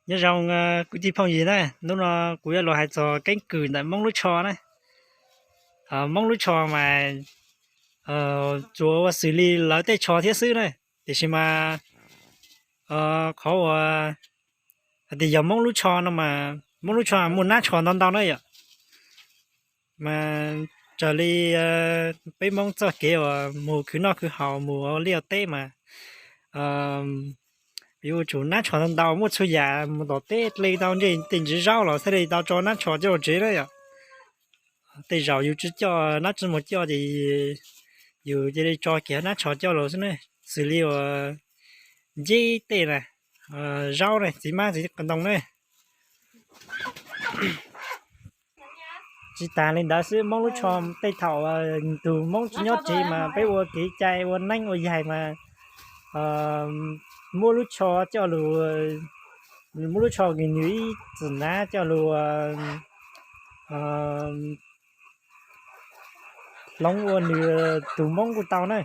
Nyob zoo kuv tij phooj ywg na, hnub no kuv yuav los hais txog keeb kwm ntawm Moob lub tsho na. Moob lub tsho mas tsuas ua xws li lawv tej tsho thiab xwb na, tiam sis mas qhov uas hais tias yog Moob lub tsho no mas Moob lub tsho muaj nab tsho ntau ntau na yom. Mas raws li peb Moob txoj kev uas mus khwv noj khwv haus mus ua liaj ua teb mas yuav tsum nab tsho ntau ntau, muaj txhua yam mus tom teb dle tau ntsej tej ntsis zaub los thiaj li tau tso nab tsho coj los tsev na yom. Tej zaum yus tsis coj nab tsho mus coj ces yus cia li tso kiag nab tsho coj los xwb ne, xws li uas nceb tej na, zaub ne, txiv hmab txiv qos ntoo ne. Tsis tas li ntawd xwb, Moob lub tsho tej thaum tus Moob tsis nyob tsev mas peb ua kev cai ua neeb ua yaig mas muab lub tsho coj lus, muab lub tsho nws ib txwm nab coj lus hloov ua nws tus Moob kuj tau na.